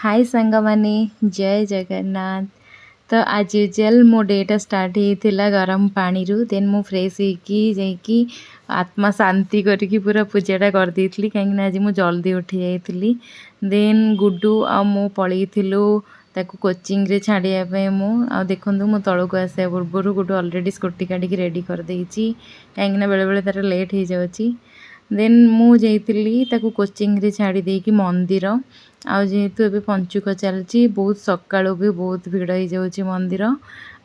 High ସାଙ୍ଗମାନେ, ଜୟ ଜଗନ୍ନାଥ। ତ ଆଜ୍ usual ମୋ ଡେଟା ଷ୍ଟାର୍ଟ ହେଇଥିଲା ଗରମ ପାଣିରୁ। ଦେନ୍ ମୁଁ ଫ୍ରେଶ୍ ହେଇକି ଯାଇକି ଆତ୍ମା ଶାନ୍ତି କରିକି ପୁରା ପୂଜାଟା କରିଦେଇଥିଲି, କାହିଁକିନା ଆଜି ମୁଁ ଜଲ୍ଦି ଉଠି ଯାଇଥିଲି। ଦେନ୍ ଗୁଡୁ ଆଉ ମୁଁ ପଳେଇଥିଲୁ ତାକୁ କୋଚିଂରେ ଛାଡ଼ିବା ପାଇଁ ମୁଁ। ଆଉ ଦେଖନ୍ତୁ, ମୁଁ ତଳକୁ ଆସିବା ପୂର୍ବରୁ ଗୁଡୁ ଅଲରେଡ଼ି ସ୍କୁଟି କାଢ଼ିକି ରେଡ଼ି କରିଦେଇଛି, କାହିଁକିନା ବେଳେବେଳେ ତା'ର ଲେଟ୍ ହେଇଯାଉଛି। ଦେନ୍ ମୁଁ ଯାଇଥିଲି ତାକୁ କୋଚିଂରେ ଛାଡ଼ି ଦେଇକି ମନ୍ଦିର। ଆଉ ଯେହେତୁ ଏବେ ପଞ୍ଚୁକ ଚାଲିଛି, ବହୁତ ସକାଳୁ ବି ବହୁତ ଭିଡ଼ ହେଇଯାଉଛି ମନ୍ଦିର।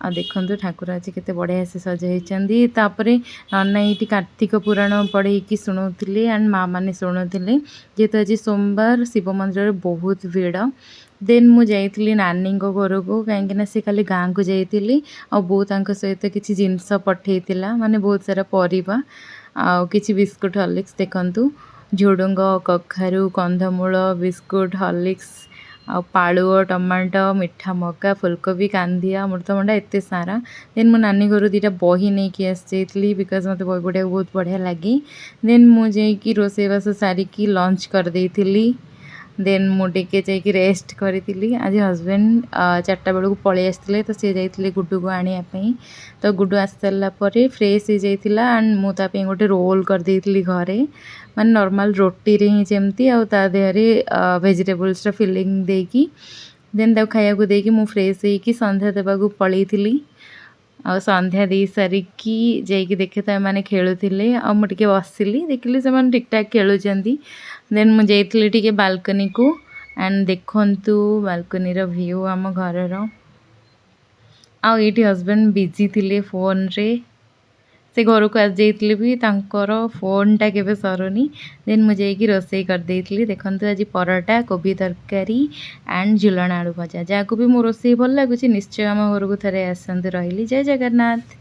ଆଉ ଦେଖନ୍ତୁ, ଠାକୁର ଆଜି କେତେ ବଢ଼ିଆ ସେ ସଜା ହେଇଛନ୍ତି। ତାପରେ ନନା ଏଇଠି କାର୍ତ୍ତିକ ପୁରାଣ ପଢ଼େଇକି ଶୁଣଉଥିଲେ ଆଣ୍ଡ ମା ମାନେ ଶୁଣୁଥିଲେ। ଯେହେତୁ ଆଜି ସୋମବାର, ଶିବ ମନ୍ଦିରରେ ବହୁତ ଭିଡ଼। ଦେନ୍ ମୁଁ ଯାଇଥିଲି ନାନୀଙ୍କ ଘରକୁ, କାହିଁକିନା ସେ କାଲି ଗାଁକୁ ଯାଇଥିଲେ ଆଉ ବୋଉ ତାଙ୍କ ସହିତ କିଛି ଜିନିଷ ପଠେଇଥିଲା, ମାନେ ବହୁତ ସାରା ପରିବା ଆଉ କିଛି ବିସ୍କୁଟ୍, ହର୍ଲିକ୍ସ। ଦେଖନ୍ତୁ, ଝୁଡ଼ୁଙ୍ଗ, କଖାରୁ, କନ୍ଧମୂଳ, ବିସ୍କୁଟ୍, ହର୍ଲିକ୍ସ ଆଉ ପାଳୁଅ, ଟମାଟୋ, ମିଠା ମକା, ଫୁଲକୋବି, କାନ୍ଦିଆ, ଅମୃତଭଣ୍ଡା, ଏତେ ସାରା। ଦେନ୍ ମୁଁ ନାନୀ ଘରୁ ଦୁଇଟା ବହି ନେଇକି ଆସିଯାଇଥିଲି, because ମୋତେ ବହି ପଢ଼ିବାକୁ ବହୁତ ବଢ଼ିଆ ଲାଗେ। ଦେନ୍ ମୁଁ ଯାଇକି ରୋଷେଇବାସ ସାରିକି ଲଞ୍ଚ କରିଦେଇଥିଲି। ଦେନ୍ ମୁଁ ଟିକେ ଯାଇକି ରେଷ୍ଟ କରିଥିଲି। ଆଜି ହଜବେଣ୍ଡ 4ଟା ବେଳକୁ ପଳେଇ ଆସିଥିଲେ, ତ ସିଏ ଯାଇଥିଲେ ଗୁଡୁକୁ ଆଣିବା ପାଇଁ। ତ ଗୁଡୁ ଆସି ସାରିଲା ପରେ ଫ୍ରେଶ୍ ହେଇଯାଇଥିଲା ଆଣ୍ଡ ମୁଁ ତା ପାଇଁ ଗୋଟେ ରୋଲ୍ କରିଦେଇଥିଲି ଘରେ, ମାନେ ନର୍ମାଲ୍ ରୋଟିରେ ହିଁ ଯେମିତି, ଆଉ ତା ଦେହରେ ଭେଜିଟେବୁଲ୍ସର ଫିଲିଂ ଦେଇକି। ଦେନ୍ ତାକୁ ଖାଇବାକୁ ଦେଇକି ମୁଁ ଫ୍ରେଶ୍ ହେଇକି ସନ୍ଧ୍ୟା ଦେବାକୁ ପଳେଇଥିଲି। ଆଉ ସନ୍ଧ୍ୟା ଦେଇ ସାରିକି ଯାଇକି ଦେଖେ ତ ଏମାନେ ଖେଳୁଥିଲେ ଆଉ ମୁଁ ଟିକେ ବସିଲି, ଦେଖିଲି ସେମାନେ ଠିକ୍ଠାକ୍ ଖେଳୁଛନ୍ତି। ଦେନ୍ ମୁଁ ଯାଇଥିଲି ଟିକେ ବାଲକୋନିକୁ ଆଣ୍ଡ ଦେଖନ୍ତୁ ବାଲକୋନିର ଭ୍ୟୁ ଆମ ଘରର। ଆଉ ଏଇଠି ହଜବେଣ୍ଡ ବିଜି ଥିଲେ ଫୋନ୍ରେ। ସେ ଘରକୁ ଆସିଯାଇଥିଲେ ବି ତାଙ୍କର ଫୋନ୍ଟା କେବେ ସରୁନି। ଦେନ୍ ମୁଁ ଯାଇକି ରୋଷେଇ କରିଦେଇଥିଲି। ଦେଖନ୍ତୁ, ଆଜି ପରଟା, କୋବି ତରକାରୀ ଆଣ୍ଡ ଝୁଲଣ ଆଳୁ ଭଜା। ଯାହାକୁ ବି ମୋ ରୋଷେଇ ଭଲ ଲାଗୁଛି, ନିଶ୍ଚୟ ଆମ ଘରକୁ ଥରେ ଆସନ୍ତୁ। ରହିଲି, ଜୟ ଜଗନ୍ନାଥ।